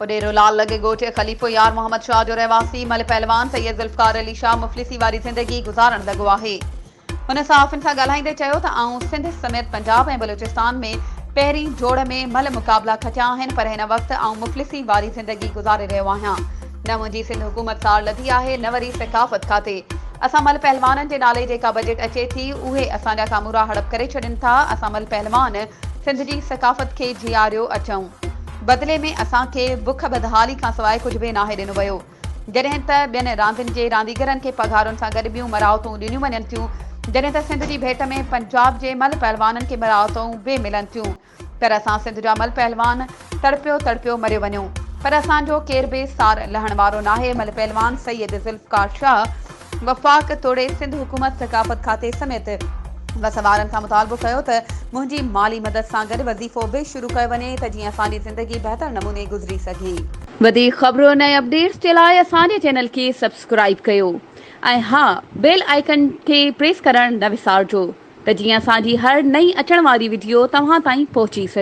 اڏيرو لال لڳ ڳوٺ خليفو يار محمد شاهه جو رهواسي مل پهلوان سيد ذوالفقار علي شاهه مفلسي واري زندگي گذارڻ لڳو آهي. هن صحافين سان ڳالهائيندي چيو ته آئون سنڌ سميت پنجاب ۽ بلوچستان ۾ پهرين جوڙ ۾ مل مقابلا کٽيا آهن پر هن وقت آئون مفلسي واري زندگي گذاري رهيو آهيان نه منهنجي سنڌ حڪومت سار لڌي آهي نه وري ثقافت کاتي اسان مل پهلوانن جي نالي جيڪا بجيٽ اچي ٿي اهي اسان جا ڪامورا هڙپ ڪري ڇڏين ٿا اسان مل پهلوان سنڌ جي ثقافت کي جياريو اچون. بدلي ۾ اسان کي بک بدحالي کانسواء ڪجهه به ناهي ڏنو ويو. جڏهن ته ٻين راندين جي رانديگرن کي پگهارن سان گڏ ٻيون مراعتون ڏنيون وڃن ٿيون، جڏهن ته سنڌ جي ڀيٽ ۾ پنجاب جي ملهه پهلوانن کي مراعتون به ملن ٿيون پر اسان سنڌ جا ملهه پهلوان تڙپيو تڙپيو مريو وڃون پر اسان جو ڪير به سار لهڻ وارو ناهي، ملهه پهلوان سيد ذوالفقار شاهه. وفاق توڙي سنڌ حڪومت ثقافت کاتي سميت وس وارن کان مطالبو ڪيو ته منهنجي مالي مدد سان گڏ وظيفو به شروع ڪيو وڃي ته جيئن اسان جي زندگي بهتر نموني گذري سگهي. وڌيڪ خبرن ۽ اپڊيٽس جي لاء اسان جي چينل کي سبسڪرائيب ڪيو ۽ ها بيل آئيڪن کي پريس ڪرڻ نه وسارجو ته جيئن اسان جي هر نئين اچڻ واري وڊيو توهان تائين پهچي سگهي.